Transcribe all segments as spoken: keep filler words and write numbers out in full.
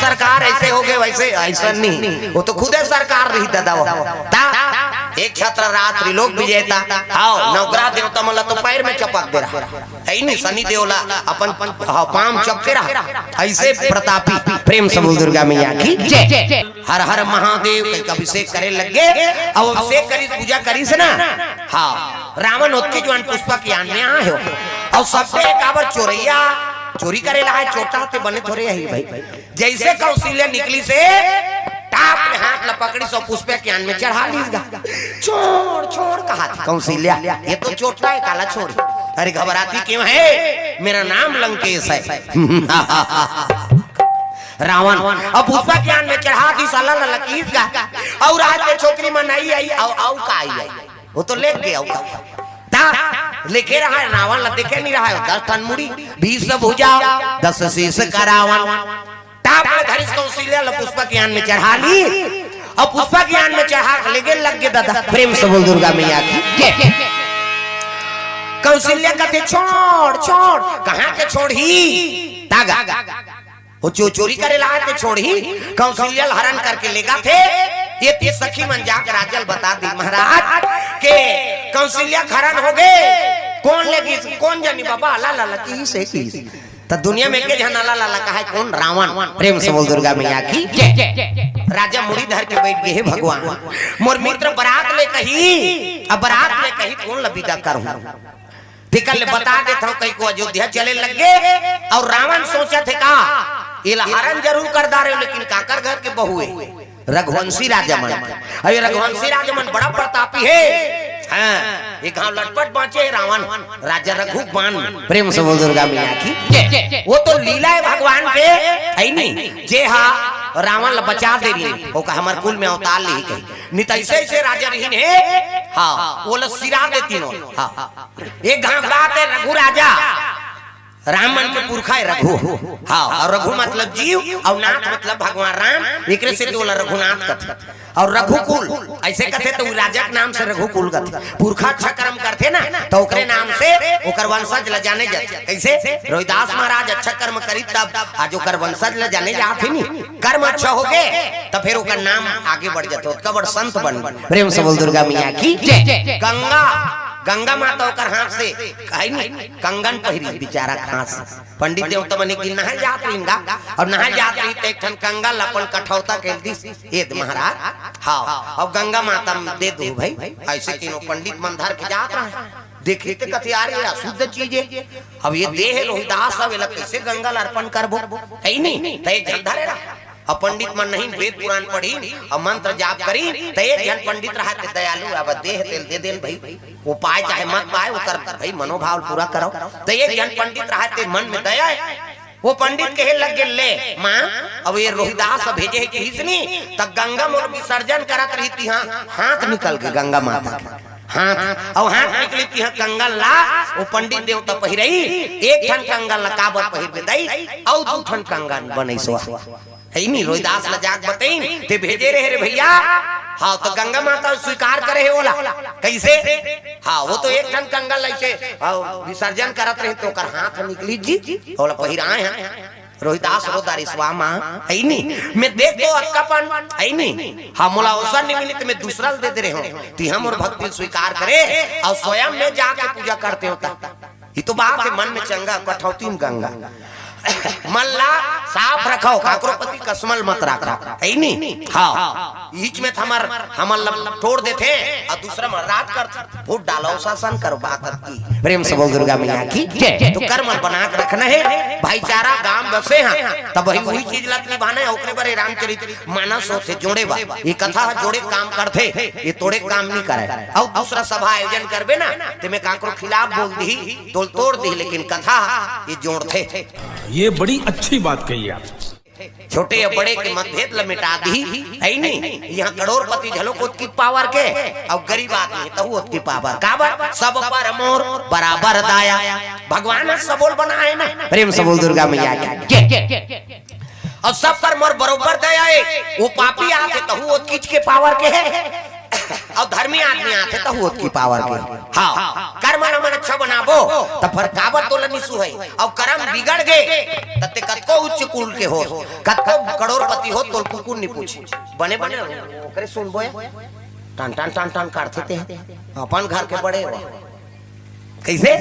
सरकार ऐसे हो गए, वैसे, ऐसा नहीं, वो तो खुदे सरकार रही दादा वो। ता, एक छत्र रहा त्रिलोक विजेता। हाँ, नवग्रह देवता मन ला तो पैर में चपक दे रहा है, नहीं, शनि देव ला अपन, हाँ, पाँव चपके रहा। ऐसे प्रतापी, प्रेम से बोल दुर्गा मैया की जय। हर हर महादेव कहि के अभिषेक करे लग गे। अब अभिषेक करिस, पूजा करिस ना, हाँ, रावण ओतके जुवार पुष्पक यान में आए हो। अउ सबसे काबर चोरैया, चोरी करे ला आए, चोट्टा ते बने थोरे हे भाई। जैसे कौशल्या निकलिस हे, टाप ले हाथ ला पकड़िस अउ पुष्पक यान में चढ़ा लिस गा। छोड़, छोड़, कहा थी कौशल्या, ये तो चोट्टा हे, काला छोड़। अरे घबराती क्यों है, मेरा नाम लंकेश है। रावण अब पुष्पक यान में चढ़ा दिस, साला ललकीस गा। अउ राज के छोकरी मन आई, आई, अउ, अउ का आई, आई। वो तो लेके गया, अउ का। ता, लेके रहा है, रावण ला देखे नहीं रहा है, दस ठन मुड़ी, बीस भुजा, दस शीश का रावण। टाप ले धरिस कौशल्या ला पुष्पक यान में चढ़ा ली। अउ पुष्पक यान में चढ़ा के लेगे लग गे दादा। प्रेम से बोल दुर्गा मैया की जय। कौशल्या कथे, "छोड़, छोड़।" कहाँ के छोड़ही? तागा। वो जो चोरी करे ला आए ते छोड़ही, कौशल्या ला हरण करके लेगा थे। ये तीस सखी मन जाके राजा ल बता दी महाराज के कौशल्या के हरण हो गे। कोन लेगिस, कोन जनी बाबा, अला ललकीस हे कि। त दुनिया में एके झन अला ललकाय हे, कोन? रावण। प्रेम से बोल दुर्गा मैया की जय। राजा मुड़ी धर के बैठ गे, "हे भगवान, मोर मित्र बरात ले कही, अब बरात ले कही कोन ला विदा करहूं?" तेकर ले बता देत हंव, कहि के अयोध्या चले लग गे। अउ रावण सोचत हे का, एला हरण जरूर कर डारेंव, लेकिन काकर घर के बहू हे? रघुवंशी राजा मन। अउ ये रघुवंशी राजा मन बड़ा प्रतापी हे। हाँ, ये घांव लटपट बांचे हे रावण, राजा रघु बाण। प्रेम से बोल दुर्गा मैया की जय। वो तो लीला हे भगवान के, हे नी? जे हा रावण ला बचा दे रही, ओका हमर कुल में अवतार लिही कही। नहीं तो ऐसे ऐसे राजा रहिन हे, हाँ, वो ला सिरा देतिन हो। हाँ। एक घांव बात हे, रघु राजा राम मन के पुरखा हे रघु। हाँ, अउ रघु मतलब जीव, अउ नाथ मतलब भगवान राम, एकरे सेती ओला रघुनाथ कथे। अउ रघुकुल ऐसे कथे, त उ राजा के नाम से रघुकुल कथे। पुरखा अच्छा कर्म करथे ना, त ओकरे नाम से ओकर वंशज ला जाने जाथे। कैसे? रोहिदास महाराज अच्छा कर्म करिस, तब आज ओकर वंशज ला जाने जाथे नी। कर्म अच्छा हो गे, त फेर ओकर नाम आगे बढ़ जाथे, ओतका बड़ संत बन। प्रेम से बोल दुर्गा मैया की जय। गंगा, गंगा माता ओकर हाथ से, हे नी, कंगन पहिरी बिचारा के हाथ से। पंडित देवता मन के नहाय जात रहिन गा, अउ नहाय जात रही त एक ठन कंगन ला अपन कठौता के दिस, "ए दे महाराज।" हाँ, अब गंगा माता में दे दो भाई। ऐसे तीनों पंडित मन धर के जात रहे, देखी त कथे, "यार, ये अशुद्ध चीज हे, अब ये देह रोहिदास, अब एला कैसे गंगा ला अर्पण करबो?" हे नी, त एक झन धरे रहा। अब पंडित मन नहीं, वेद पुराण पढ़ी, अब मंत्र जाप करी, त एक झन पंडित रहा, ते दयालु, अब देह तेल दे देन भाई, वो पाए चाहे मत पाए, ओकर भाई मनोभाव पूरा करो। त एक झन पंडित रहा, ते मन में दया हे, वो पंडित कहे लग गे, "ले माँ, अब ये रोहिदास भेजे हे किहिस नी, त गंगा मोर विसर्जन करत रही, तिहां हाथ निकल गे गंगा माता के।" हाथ, अउ हाथ निकली तिहां कंगन ला, वो पंडित देवता पहिरई, एक ठन कंगन ला काबर पहिरबे दई, अउ दू ठन कंगन बनई सोआ। हे नी, रोहिदास ला जाके बतईन, ते भेजे रहे रे भैया। हाँ, त गंगा माता स्वीकार करे हे ओला। कैसे? हाँ, वो तो एक ठन कंगन ला ऐसे, हाँ, विसर्जन करत रहे त ओकर हाथ निकली जी, ओला पहिराए हे। रोहिदास रो डारिस, "वाह माँ, हे नी, मैं देख तो अक्कापन, हे नी, हाँ, मोला अवसर नहीं मिली त मैं दूसरा ल दे दे रहे हंव, तिहां मोर भक्ति स्वीकार करे, अउ स्वयं मैं जाके पूजा करते हंव।" त ये तो बात हे, मन में चंगा, कठौती में गंगा। मन ला साफ रखव, काकरो प्रति कसमल मत रखव, हे नी? हाँ, बीच में त हमर, हमन ला टोर देथे, अउ दूसरा मन राज करथे। फूट डालो, शासन करो, बात की। प्रेम से बोल दुर्गा मैया की जय। त कर्म बना के रखना हे, भाईचारा गांव बसे हे, तब वही, वही चीज ला निभाना हे। ओकरे बर रामचरित मानस होथे जोड़े बर, ये कथा ह जोड़े काम करथे, ये तोड़े काम नहीं करे। अउ दूसरा सभा आयोजन करबे ना, ते में काकरो खिलाफ बोल दिही, तोल तोड़ दिही, लेकिन कथा ये जोड़थे। ये बड़ी अच्छी बात कही आप। छोटे या बड़े के मतभेद ल मिटा दिही, हे नी? इहां करोड़पति घलो ओतकी पावर के, अउ गरीब आदमी तहू ओतकी पावर। काबर? सब पर मोर बराबर दाया। भगवान ह सबो ल बनाए ना। प्रेम से बोल दुर्गा मैया की जय। अउ सब पर मोर बरोबर दया हे, वो पापी आथे तहू ओतकीच के पावर के हे। अउ धर्मी आदमी आथे त होत की पावर के। हाँ, कर्म ल मन अच्छा बनाबो त फर काबर तोला निसु है। अउ कर्म बिगड़ गे त ते कतको उच्च कुल के हो, कतको करोड़पति हो, तोल कुकुर नि पूछे। बने बने ओकरे सुनबो या। टन टन टन टन करथे ते अपन घर के बड़े हो। कैसे?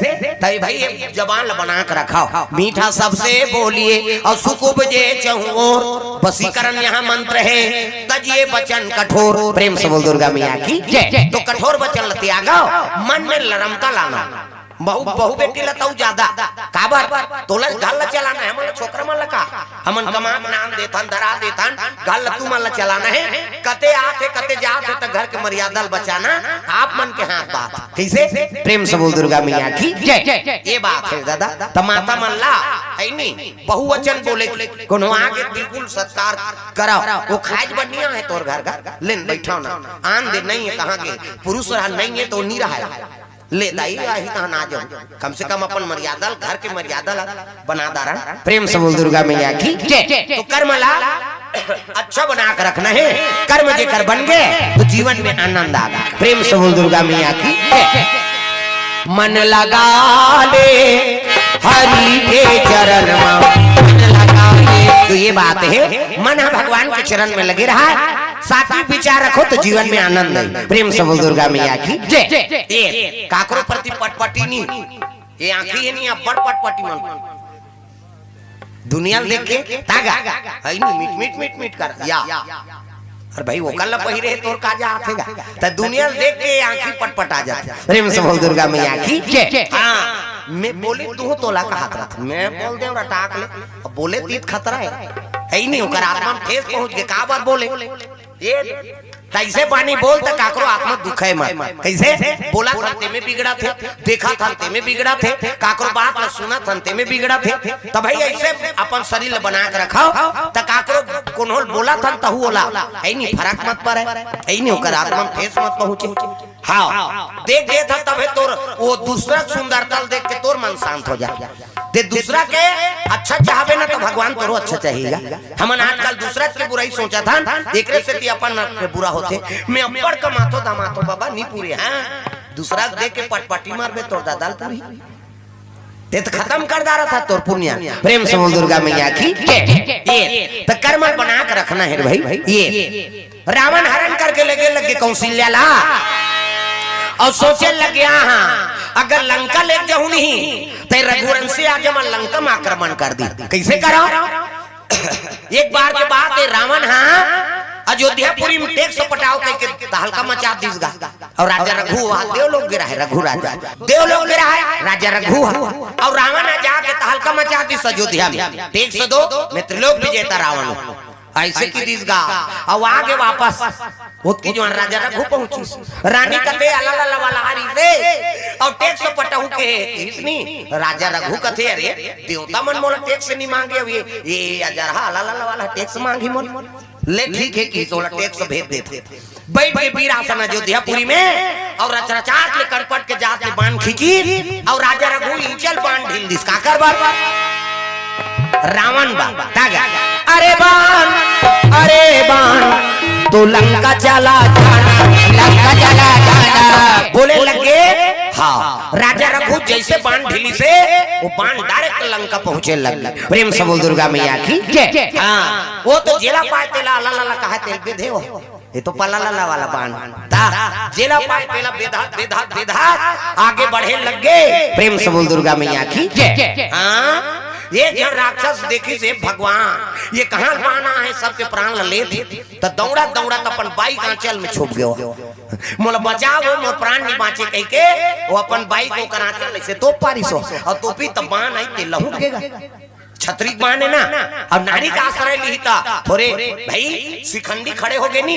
तई भाई, ये जबान ल बना के रखा, मीठा सबसे बोलिए और सुख उपजे चहुओर। वशीकरण यहाँ मंत्र है, तजिए वचन कठोर। प्रेम से बोल दुर्गा मैया की जय। तो कठोर वचन ल त्यागो, मन में नरमता लाना। बहू, बहू बेटी ल तऊ ज्यादा। काबर? तोला घर ल चलाना है, हमन ल छोकरा मन ल का? हमन कमा के नान देथन, धरा देथन, घर ल तुमन ल चलाना है। कते आथे, कते जाथे, त घर के मर्यादा ल बचाना आप मन के हाथ बात। कैसे? प्रेम से बोल दुर्गा मैया की जय। ये बात है दादा, त माता मन ला है नी, बहुवचन बोले के, कोनो आगे बिल्कुल सत्कार करो। वो खाए बर नहीं आए तोर घर का, लेन बैठाओ ना, आन दे, नहीं है कहाँ के, पुरुष रहा नहीं है तो नहीं रहा है। ले दाई, आही तहन आ जाओ। कम से कम अपन मर्यादा ल, घर के मर्यादा ल बना दारन। प्रेम से बोल दुर्गा मैया की जय। तो कर्म ला अच्छा बना के रखना है। कर्म जेकर बन गए तो जीवन में आनंद आ गया। प्रेम से बोल दुर्गा मैया की जय। मन लगा ले हरि के चरण में, मन लगा ले। तो ये बात है, मन ह भगवान के चरण में लगे रहा, सात्विक विचार रखो तो जीवन में आनंद है। प्रेम से बोल दुर्गा मैया की जय। ये काकरो प्रति पटपटी नहीं, ये आंखी है नहीं, अब्बड़ पटपटी मन। दुनिया ल देख के तागा है नहीं, मिट मिट मिट मिट कर या। अरे भाई, वो कल पहिरे तोर का जा आथे गा, त दुनिया ल देख के आंखी पटपटा जाथे। प्रेम से बोल दुर्गा मैया की जय। हाँ, मैं बोले तू तोला का हाथ रख, मैं बोल दे रटाक ले। अब बोले तीत खतरा है, है ही नहीं, ओकर आत्मा में ठेस पहुंच के काबर बोले। ये तैसे बानी बोल त काकरो आत्मा दुखे मत। कैसे? बोला था ते में बिगड़ा थे, देखा था ते में बिगड़ा थे, काकरो बात ल सुना था ते में बिगड़ा थे। त भाई, ऐसे अपन शरीर ल बना के रखो, त काकरो कोनो ल बोला था तहु ओला है नहीं, फर्क मत पड़े, है नहीं, ओकर आत्मा में ठेस मत पहुंचे। हाँ, देख देत ह तभे तोर वो दूसरा के सुंदरता ल देख के तोर मन शांत हो जाए। ते दूसरा के अच्छा चाहबे ना, तो भगवान तोरो अच्छा चाहिएगा। हमन आजकल दूसरा के बुराई सोचत हन, एकरे सेती अपन के बुरा होथे। मैं अब्बड़ कमाथो धमाथो बाबा, नी पूरे, हाँ। दूसरा के देख के पटपटी मारबे, तोर दादा ल पूरी। ते तो खत्म कर डारा था तोर पुनिया। प्रेम से बोल दुर्गा मैया की जय। ये तो कर्म बना के रखना है रे भाई। ये रावण हरण करके लेगे लगे कौशल्या ला, और सोचे लग गया, हाँ, अगर लंका ले जाऊं नहीं, ते रघुवंशी आज मन लंका में आक्रमण कर दी। कैसे करो? एक बार के बात है, रावण, हाँ, अयोध्यापुरी में टैक्स पटाओ कह के तहलका मचा दीस गा। और राजा रघु वहाँ देवलोक गिरा है, रघु राजा देवलोक गिरा है, राजा रघु है। और रावण आ जाके तहलका मचा दीस अयोध्या में, टैक्स दो, मैं त्रिलोक विजेता रावण हूँ। ऐसे की दीस गा, अउ आगे वापस ओतकी जोन राजा रघु पहुंचिस। रानी कथे, "अला ला ला वाला आ रही रे, अउ टैक्स पटहु के इसनी।" राजा रघु कथे, "अरे, देवता मन मोला टैक्स नहीं मांगे, अभी ये अजरहा अला ला ला वाला टैक्स मांगी मोला। ले ठीक है कि तोला टैक्स भेज देथे।" बैठ के वीरासन अयोध्यापुरी में अउ रचरचात ले कनपट के जात ले बाण खींची अउ राजा रघु इंचल बाण ढील दिस। काकर बर? रावण बर। तागा, "अरे बाण, अरे बाण, तू लंका चला जाना, लंका चला जाना।" बोले लगे, हाँ, राजा रघु जैसे बाण ढीली से, वो बाण डायरेक्ट लंका पहुंचे लग गए। प्रेम से बोल दुर्गा मैया की जय। हाँ, वो तो जेला पाए तेला ला ला ला कहा तेल बेधे हो। ये तो पलालाला वाला बाण था, जेला पाए तेला बेधा बेधा बेधा आगे बढ़े लग गए। प्रेम से बोल दुर्गा मैया की जय। हाँ, ये जो राक्षस देखी से भगवान, ये कहाँ बाण आए, सबके प्राण ल लेत, तो दौड़ा दौड़ा तो अपन बाई आंचल में छुप गयो। "मोला बचाओ, मोर प्राण नहीं बांचे," कह के वो अपन बाई को कर आंचल से तोप पारिस हो, और तोपी तो बाण आई ते लहुट गेगा। छतरी के बांध ना, अउ नारी का आश्रय लिही त थोरे भाई शिखंडी खड़े हो गे नी,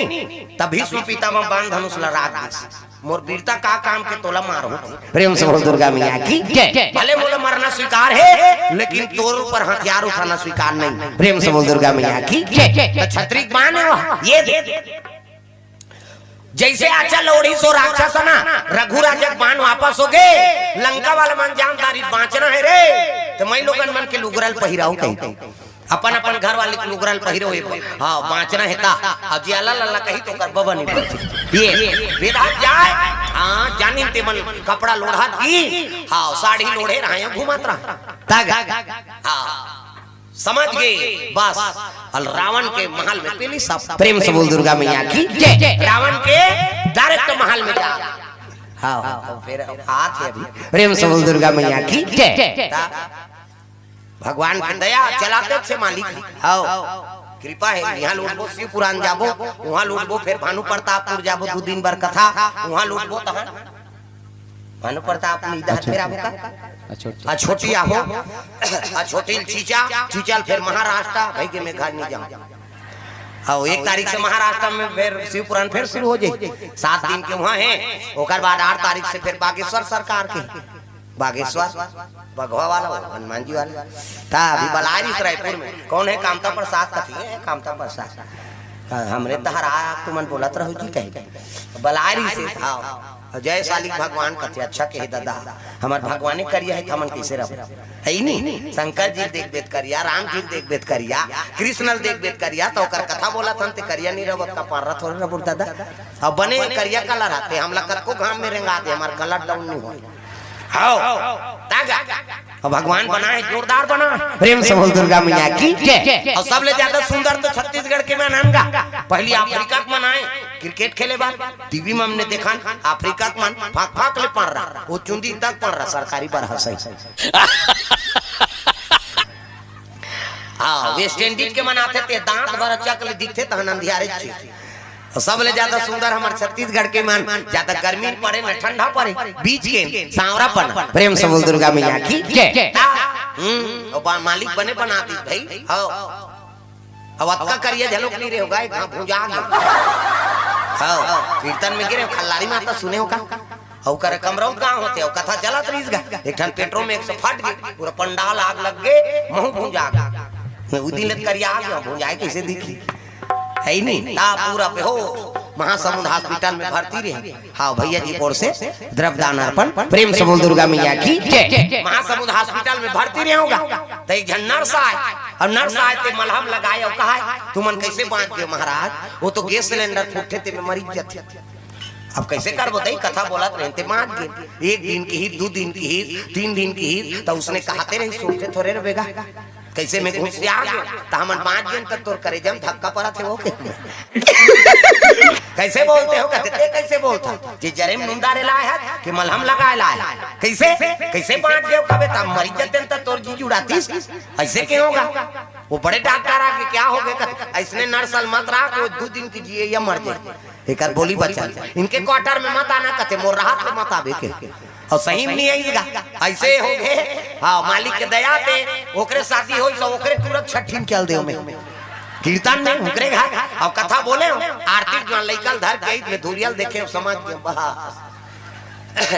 तब भीष्म पितामह बाण धनुष ल राख दिस। मोर वीरता का काम के तोला मारहूं। प्रेम से बोल दुर्गा मैया की जय। भले मोला मरना स्वीकार है, लेकिन तोर ऊपर हथियार उठाना स्वीकार नहीं। प्रेम से बोल दुर्गा मैया की जय। त छतरी के बांध हे वो, ये दे। जैसे आंचल ओढ़िस ओ राक्षस ना, रघु राजा के बाण वापस हो गे। लंका वाला मन जान डारिस बांचना है रे, त मैं लोगन मन के लुगरा ल पहिराहूं कही। अपन अपन घर वाली के लुगरा ल पहिरो हे। हाँ, बाँचना हे ता। अब जे अल्ला लल्ला कही तो ओकर बबा नहीं बाँचे। ये, ये, बेधा जाए। हाँ, जानिन ते मन कपड़ा लोढ़ा दी। हाँ, साड़ी लोढ़े रहा, घुमात रहा। तग। हाँ, समझ गए। बस, अउ रावण के महल में पेली सब। प्रेम से बोल दुर्गा मैया की जय। रावण के डायरेक्ट महल में जा। हाँ, हाँ, फिर हाथ है अभी। प्रेम से बोल दुर्गा मैया की जय। ता-, भगवान के दया चलाते थे मालिक। हाँ, कृपा है। यहाँ लौटबो शिव पुराण जाबो, वहाँ लौटबो फिर भानु प्रतापपुर जाबो, दो दिन बर कथा, वहाँ लौटबो तहन भानु प्रताप में इधर अच्छा, फिर अच्छा। आपका अच्छा, अच्छा। आ छोटी आहो, आ छोटी चीचा, चीचा फिर महाराष्ट्र, भाई के मैं घर नहीं जाऊँ। हाँ, एक तारीख से महाराष्ट्र में फिर शिव पुराण फिर शुरू हो जाए। सात दिन के वहाँ है, ओकर बाद आठ तारीख से फिर बागेश्वर सरकार के, बागेश्वर, बघवा वाला, हनुमान जी वाला। ता अभी बलारिस रायपुर में, कौन है कामता प्रसाद कथी है, कामता प्रसाद। हाँ, हमरे तहरा तुमन बोलत रहो जी कहीं। बलारिस, हाँ। अउ जय सालिक भगवान कथे, अच्छा कहे दादा, हमर भगवाने करिया है, त हमन कैसे रहबो? है ही नहीं। शंकर जी देख बेत करिया, राम जी देख बेत करिया, कृष्ण देख बेत करिया, तो ओकर कथा बोलत हन ते करिया नहीं रहबो, का पारा थोड़े रहबो दादा। अब बने करिया कलर आते, हमला कतको घाम में रेंगा दे, हमार कलर डाउन नहीं हो। हाओ, तागा। अब भगवान बना है, जोरदार बना है। प्रेम से बोल दुर्गा मैया की जय। अउ सबले ज्यादा सुंदर तो छत्तीसगढ़ के मन हन गा। पहली अफ्रीका के मन आए, क्रिकेट खेले बर, टीवी में हमने देखा, अफ्रीका के मन फाक फाक ले पड़ रहा, वो चुंदी तक पड़ रहा, सरकारी बर हंसई। हाँ, वेस्ट इंडीज के मन आथे ते दांत भर चक ले दिखथे तहन अंधियारे छे। सबले ज्यादा सुंदर हमर छत्तीसगढ़ के मन, ज्यादा गर्मी पड़े न ठंडा पड़े, बीच के सांवरापन। प्रेम से बोल दुर्गा मैया की जय। हम्म, ओ बा-, मालिक बने बना दी भाई। हाँ। अब अतका करिया झलोक नहीं रहे होगा, एक हाँ भुंजा गए। हाँ, कीर्तन में गिरे, खल्लारी माता सुने हो का? अउ करे कमरौत गांव होते, अउ कथा चलत रहीस गा। एक ठन पेट्रोल में एक सौ फट गए, पूरा पंडाल आग लग गए, महू भुंजा गए। मैं उदी लत करिया आ गया, भुंजाए कैसे दिखी? है ही नहीं। ता पूरा बेहोश, महासमुंद हॉस्पिटल में भर्ती रहे। हाँ, भैया जी की ओर से द्रव्य दान अर्पण। प्रेम से बोल दुर्गा मैया की जय। महासमुंद हॉस्पिटल में भर्ती रहे होगा, तो एक झन नर्स आए, अउ नर्स आए ते मलहम लगाए अउ कहा, "तुमन कैसे बांच गए महाराज? वो तो गैस सिलेंडर फूटे ते में मरी जाते।" अब कैसे करबो दई, कथा बोलत रहे ते बांच गए। एक दिन की ही, दो दिन की ही, तीन दिन की ही, तो उसने कहते रही, सोचते थोड़े रहेगा। कैसे में घुस आ गए, त हमन बांच गेन, त तोर करेजा में धक्का पड़त हे, वो के? कैसे बोलते हो? कहते, "ते कैसे बोलता? जे जरे में नून डारे लाए है, कि मलहम लगाए लाए है? कैसे? कैसे बांच गए?" कबे त मरी जतेन, त तोर जी जुड़ातीस। ऐसे के होगा? वो बड़े डॉक्टर आके, "क्या हो गए?" कहते, "ऐसने नर्सल मत रहा, कोई दो दिन की जिए या मर जाए।" एकर बोली बचन, "इनके क्वार्टर में मत आना," कहते, "मोर राहत में मत आवे के।" अउ सही में नहीं आइस गा, ऐसे हो गए। हाँ, मालिक के दया ते ओकरे शादी होइस, ओकरे तुरंत छठी में चल देव में, कीर्तन में ओकरे घर। अउ कथा बोले हो, आरती के लइका ल धर के आइस में धुरियल देखे, समझ के बस।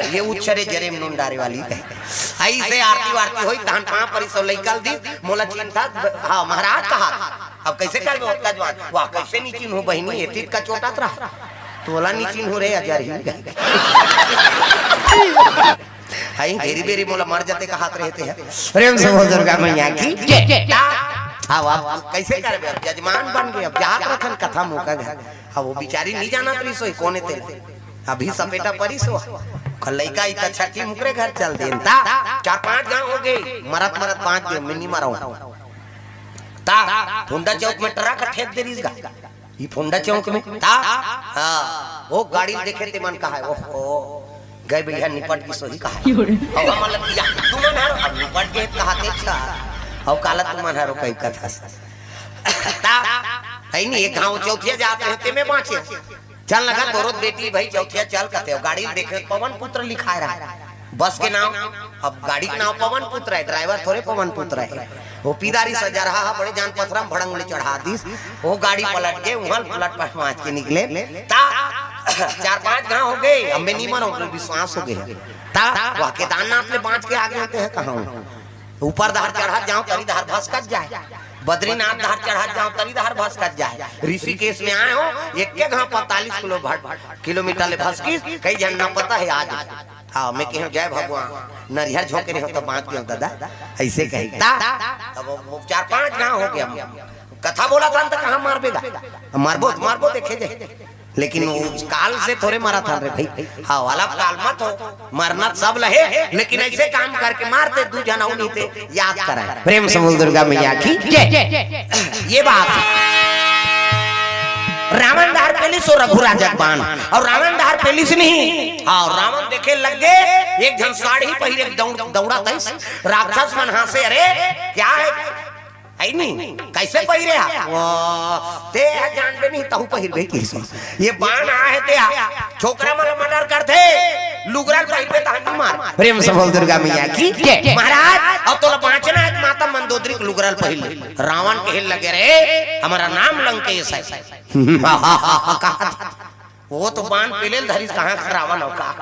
ये उच्छरे जरे में नून डारे वाली है। ऐसे आरती वारती होई, तहन पाँव परी सब लइका ल दी, मोला चिंता, हाँ, महाराज कहा। अब कैसे करबे ओतका जवान? वाह, कैसे नी चिन्हूं बहिनी, एतित का चोटत रहा। तोला नी चिन्हूं रे, अजर ही। हई, घेरी बेरी मोला मर जाते का हाथ रहते हैं। प्रेम से बोल दुर्गा मैया की जय। अब, अब कैसे करबे? अब जजमान बन गए, अब जात रथन कथा मुका गए। अब वो बिचारी नी जानत रही सोई, कोने तेला। अभी सपेटा परिस हो। ओकर लइका इतना छठी मुकरे घर चल देन। ता चार पांच गांव हो गए, मरत मरत बांच गए, मैं नी मरऊं। ता फुंडा चौक में ट्रक ठेक दे रहीस गा। ई फुंडा चौक में ता, हाँ, वो गाड़ी देखे ते मन कहा, "ओहो, गए भैया निपट गिस होही," कहा। अउ हमन लग गया, "तुमन हर अब निपट गए," कहा ते, "अच्छा, अउ काला तुमन हर कई कथा से।" ता, है नहीं, एक गांव चौथिया जाते हैं, ते में बांचे। चल लगा तोरो बेटी भाई चौथिया चल कहते हो, गाड़ी देखे पवन पुत्र लिखाए रहा, बस के नाम, अब गाड़ी के नाम पवन पुत्र है, ड्राइवर थोड़े पवन पुत्र है। वो पीदारी सजा रहा है, बड़े जान पथरा में भड़ंग ले चढ़ा दीस, वो गाड़ी पलट के वहां पलट पर माच के निकले। ता चार पांच गांव हो गए, अम्बे नीमन हो गए, विश्वास हो गए। ता वह केदारनाथ ले बांच के आगे होते हैं कहाँ? ऊपर धार चढ़त जाओ, तरी धार भसकत जाए। बद्रीनाथ धार चढ़त जाओ, तरी धार भसकत जाए। ऋषिकेश में आए हो, एक के घाव पैंतालीस किलो भट-, किलोमीटर ले भसकिस, कई झन ना पता है आज। आओ, मैं कहेंव, "जय भगवान।" नरिहर झोंके रहेंव, त बाँच गेंव दादा, अइसे कहे। ता, तब वो चार पाँच गाँव हो गया। कथा बोलत हन त कहाँ मारबे गा? मारबो, मारबो, देखे जाही। लेकिन वो काल से थोरे मरत हन रे भई। हाँ, वाला काल मत हो, मरना सब ल हे, लेकिन अइसे काम करके मारते, दू झन अउ निते याद कराए। प्रेम से बोल दुर्गा मैया की जय। ये बात रावण डहर पेलिस अउ रघुराजा के बान, अउ रावण डहर पेलिस नहीं। हाँ, रावण देखे लग गे, एक झन साड़ी पहिरे दौड़, दौड़त हे। राक्षस मन हाँसे, "अरे, क्या है?" है नी, कइसे पहिरे हा? वो, ते ह जानबे नहीं, तहूँ पहिरबे कइसे? ये बान आहे ते हा। छोकरा मन ल murder करथे, लुगरा ल पहिरबे तहाँ नहीं मार। प्रेम से बोल दुर्गा मैया की जय। महाराज, अब तोला बाँचना हे, माता मंदोदरी के लुगरा ल पहिर ले। रावण कहे लगे, "रे, हमारा नाम लंकेश है।" कहा, वो तो बान पेले ल धरिस, कहाँ के रावण हो का?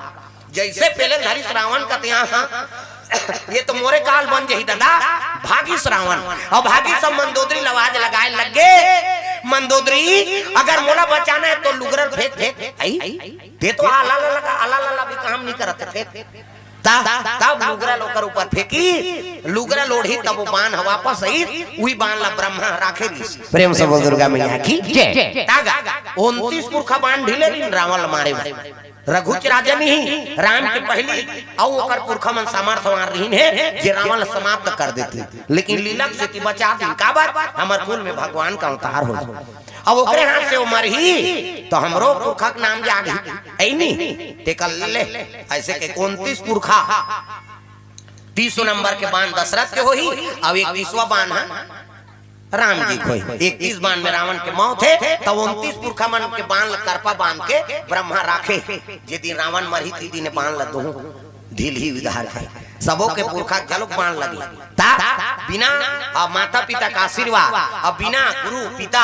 जइसे पेले ल धरिस रावण कथे, "हाँ, ये तो मोरे काल बन जाही दादा।" भागिस रावण, अउ भागिस सब मंदोदरी ल आवाज लगाए लग गे, "मंदोदरी, अगर मोला बचाना हे त लुगरा ल फेंक, फेंक।" आई? ते तो आला ला लगा, आला ला ला भी काम नहीं करत, फेंक। ता, तब लुगरा ल ओकर ऊपर फेंकी, लुगरा ल ओढ़ी, तब वो बान ह वापस आइस, उही बान ला ब्रह्मा राखे रहिस। प्रेम से बोल दुर्गा मैया की जय। तागा, उनतीस पुरखा बान ढीले रहिन रावण ल मारे बर। रघु के राजा नहीं, राम के पहिली, अउ ओकर पुरखा मन सामर्थवान रहिन हे, जे रावण ल समाप्त कर देतिन। लेकिन लीला के सेती बचा दिन, काबर? हमर कुल में भगवान के अवतार हो। अब ओकरे हाथ से वो मरही, त हमरो पुरखा के नाम जागही। ऐ नी, तेकर ले, अइसे कहिके उनतीस पुरखा, तीसो नंबर के बान दशरथ के होही, अउ इकतीसवाँ बान ह राम जी के होही। इकतीस बान में रावण के मौत हे, त उनतीस पुरखा मन के बान ल करपा बांध के ब्रह्मा राखे। जे दिन रावण मरही, ते दिन बान ल दुहूँ ढीलही उधार के। सबो के पुरखा घलोक बान लगे। ता बिना, आ, माता पिता के आशीर्वाद, आ, बिना गुरु पिता,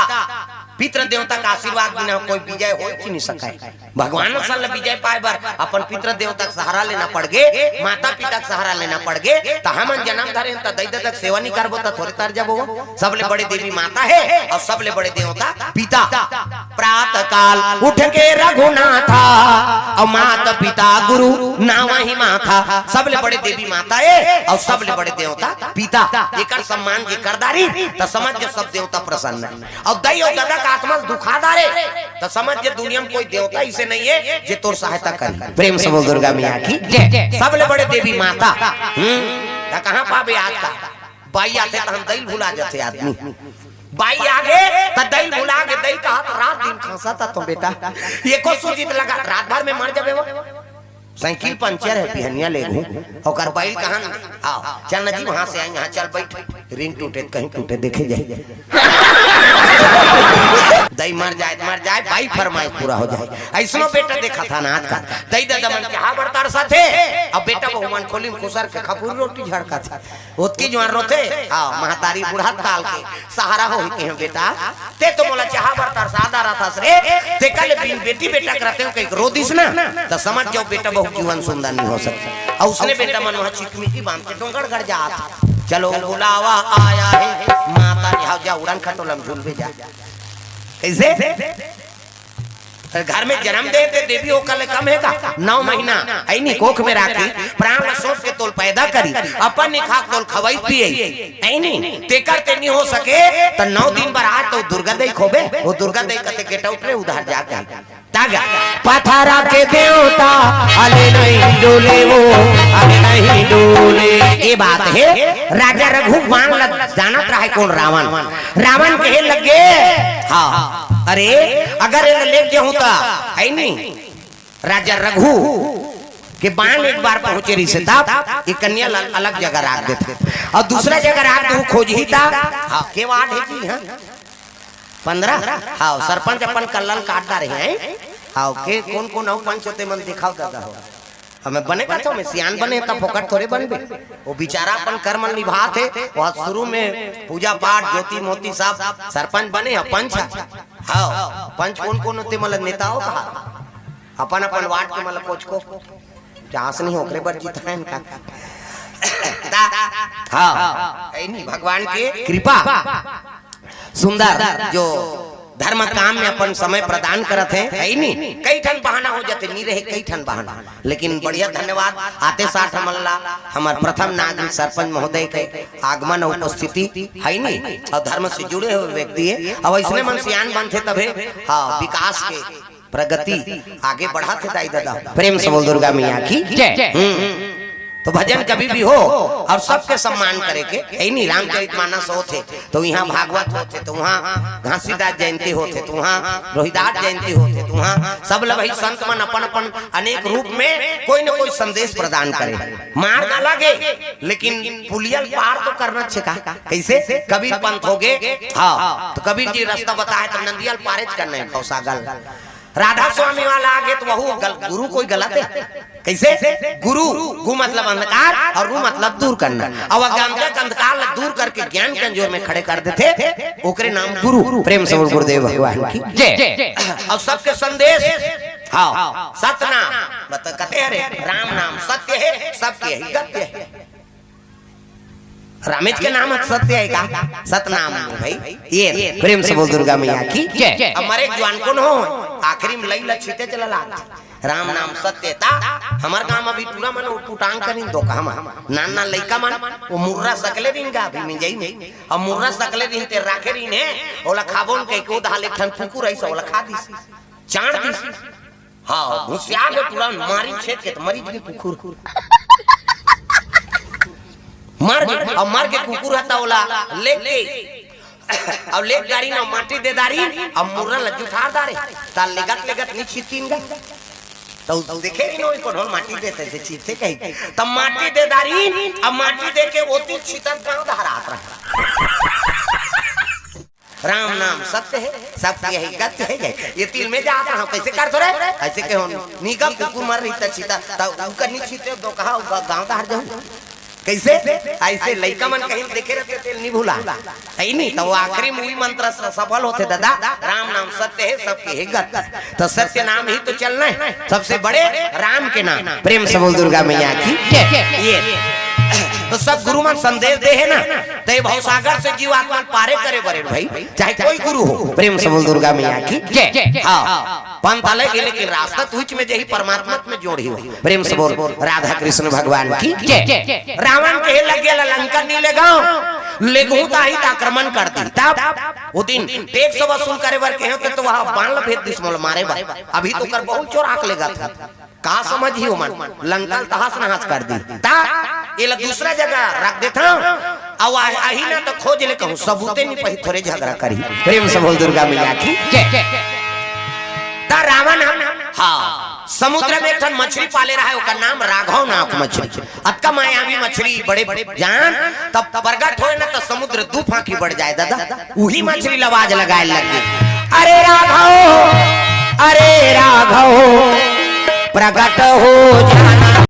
पितृ देवता के आशीर्वाद बिना कोई विजय हो ही नहीं सके। भगवान असन ल विजय पाए बर अपन पितृ देवता के सहारा लेना पड़ गे, माता पिता के सहारा लेना पड़ गे। त हमन जनम धरे हन त दई ददा के सेवा नहीं करबो त थोरे तर जबो। सबले बड़े देवी माता हे अउ सबले बड़े देवता पिता। प्रात काल उठ के रघुनाथा, अउ मात पिता गुरु नावहि माथा। सबले बड़े देवी माता हे अउ सबले बड़े देवता पिता। एकर सम्मान जे कर डारिस, त समझ के सब देवता प्रसन्न हे। अउ दई अउ ददा के आत्मा ल दुखा डारे, त समझ के दुनिया में कोई देवता अइसे नहीं हे जे तोर सहायता करे। प्रेम से बोल दुर्गा मैया की जय। सबले बड़े देवी माता। हम्म, त कहाँ पाबे आज का? बाई आथे त हम दई ल भुला जाथे आदमी। बाई आगे त दई ल भुला गे, दई कहत रात दिन खसत हँव बेटा, एको सूझी त लगा, रात भर में मर जाबे वो। साइकिल पंचर हे, बिहनिया लेगहूँ। ओकर बाई ल कहन, आओ, चल ना जी, वहाँ से आएंगे, हाँ, चल बैठ। रिंग टूटे त कहीं टूटे, देखे जाए। दई मर जाए त मर जाए, बाई फरमाइश पूरा हो जाए। अइसनो बेटा देखत हन आज का, दई ददा मन के हाँ बड़ तरसथे, अब बेटा बहू मन खोली में खुसर के खपुर रोटी झड़कथे। ओतकी जुवार रोथे, हाँ, महतारी बुढ़त काल के सहारा होही कहेंव बेटा, ते तो मोला चाहा बर तरसा डारत हस रे, तेकर ले बिन बेटी बेटा के रतेंव कहिके रो दिस ना, त समझ जाओ बेटा बहू के जीवन सुंदर नहीं हो सकता। अउ उसने बेटा मन वहाँ चिकमिकी बांध के डोंगरगढ़ जात, चलो बुलावा आया है, माता ने, हाँ, जा उड़न खटोला में झूलबे जा। कइसे? घर में जनम दे ते देवी ओकर ले कम हे का? नौ महीना ऐनी कोख में राखी, प्राण ल सोच के तोल पैदा करी, अपन निखाक तोल खवई पियई, ऐनी तेकर ते नहीं हो सके, त नौ दिन बर आज तो दुर्गा दई खोबे, वो दुर्गा दई कथे, "Get out रे, उधार जा के।" तागा पथरा के देवता, अले नहीं डोले वो, अले नहीं डोले। ये बात हे, राजा रघु बान ल जानत रहे कोन रावण। रावण कहे लगे, हाँ, अरे, अगर एला लेग जाहूँ त, ऐनी, राजा रघु के बान एक बार पहुंचे रहिसे तब, ये कन्या ल अलग जगह राख देथे। अउ दूसरा जगह राख देहूँ, खोजही त, हाँ, के वार्ड हे जी, हाँ? पंद्रह? हाँ, सरपंच अपन कल्ला ल काट डारे हे। हाँ, के कोन कोन अउ पंच होते मन दिखाओ दादा हो। हमें बने का तो, मैं सियान बने त फोकट थोरे बनबे। वो बेचारा अपन कर्म निभात हे, वो शुरू में पूजा पाठ, ज्योति मोती सब सरपंच बने हे, पंच हे। हाँ, पंच कोन कोन होते, मतलब नेता हो कहा? अपन अपन वार्ड के मतलब कोच को चांस नहीं ओकरे बर जीत है इनका। ता, हाँ, ऐनी भगवान के कृपा। सुंदर जो धर्म काम में अपन समय प्रदान करत हे, है नी? कई ठन बहाना हो जाथे, नी रहे कई ठन बहाना, लेकिन बढ़िया धन्यवाद आते साठ हमन ला हमर प्रथम नागरिक सरपंच महोदय के आगमन अउ उपस्थिति, है नी? अउ धर्म से जुड़े हुए व्यक्ति हे, अउ अइसने मन सियान बनथे तभे, हाँ, विकास के प्रगति आगे बढ़त हे दाई ददा। प्रेम से बोल दुर्गा मैया की जय। हम्म। तो भजन कभी भी हो अउ सबके सम्मान करे के, है नी? रामचरित मानस होथे तो इहाँ भागवत होथे तो उहाँ घासीदास जयंती होथे तो उहाँ रोहिदास जयंती होथे तो उहाँ सब ल भाई संत मन अपन अपन अनेक रूप में कोई न कोई संदेश प्रदान करे। मार ना लगे लेकिन पुलियल पार तो करना छे का। कइसे? कबीर पंथ होगे, हाँ, तो कबीर जी रस्ता बताहे तो नंदियल पारेच करना हे भवसागर। राधा स्वामी वाला आगे तो वहू गल-, गुरु कोई गलत हे। कइसे? गुरु, गु मतलब अंधकार अउ रु मतलब दूर करना। अउ अज्ञानता के अंधकार ला दूर करके ज्ञान के अंजोर में खड़े कर देथे, ओकरे नाम गुरु। प्रेम से बोल गुरुदेव भगवान की जय। अउ सबके संदेश, हाँ, सतनाम, मतलब कथे हरे, राम नाम सत्य हे, सबके यही गत्य हे। रामेच के नाम ह सत्य हे का? सतनाम हे भाई। ये प्रेम से बोल दुर्गा मैया की जय। अब मरे एक जवान को न हो, आखिरी में लई ल छीते चला लाग। राम नाम सत्य ता। हमर गांव में अभी टूरा मन उटपुटांग करिन दो कहा मन। नान नान लइका मन, वो मुर्रा सकले रिन गा अभी मिंजई में। अब मुर्रा सकले रिन ते राखे रिन हे, ओला खाबोन कह के ओ धाल एक ठन कुकुर अइस ओला खा दिस। चांट दिस। हाँ, घुसिया के टूरा मारी छेद के त मरी गई कुकुर। मर गई। अब मर के कुकुर हता ओला लेके, अब लेके दारी ना माटी दे दारी, अब मुर्रा ल जुठार दारे, ता लेगत लेगत नी छीतीन गा। तो देखे ही नो को ढोल माटी देते थे छीते कहीं, तब माटी दे दारी, अब माटी दे के ओती छीतत गांव धारात रहा। राम नाम सत्य हे, सबके यही गत्य हे। ये तिल में जात रहा, कइसे कर दो रे? अइसे के हो, निगम कुकुर मर रही त छीता, त उनका नी छीते दो कहा, उ गांव धार जाऊ। कइसे? अइसे लइका मन कहीं देखे रहते, तेल नी भुला। है नी, तो वो आखिरी में वही मंत्र स-, सफल होथे दादा, राम नाम सत्य हे, सबके हे गत्य। तो सत्य नाम ही तो चलना हे, सबसे बड़े राम के नाम। प्रेम से बोल दुर्गा मैया की जय। ये तो सब गुरु मन संदेश दे हे ना, तो ये भवसागर से जीव आत्मा पारे करे बरे भाई, चाहे कोई गुरु हो। प्रेम से बोल दुर्गा मैया की जय। हाँ, पंथ अलग हे लेकिन रास्ता तुझ में जही परमात्मा में जोड़ी हो। प्रेम से बोल राधा कृष्ण भगवान की जय। रावण के लगे ला लंका नी ले गांव, लेगहूं ताही त आक्रमण कर दी। तब वो दिन टैक्स वसूल करे बर कहे होते तो वहां बाण ल भेज दिस मोला मारे बर। अभी तो कर बहुत चोराक लेगत हे। का समझही ओमन? लंका ल तहस नहस कर दी। ता एला दूसरा जगह रख देथंव। अउ आ-, आही ना तो खोज ले कहूं, सबूते नी पही, थोरे झगड़ा करही। प्रेम से बोल दुर्गा मैया की जय। ता रावण ह, हाँ, समुद्र में एक ठन मछली पाले रहा हे, ओकर नाम राघव नाम के मछली। अतका मायावी मछली, बड़े जान, तब प्रगट होए ना तो समुद्र दू फांकी बढ़ जाए दादा। उही मछली ल आवाज लगाए लग गई, "अरे राघव, अरे राघव, प्रगट हो जाना।"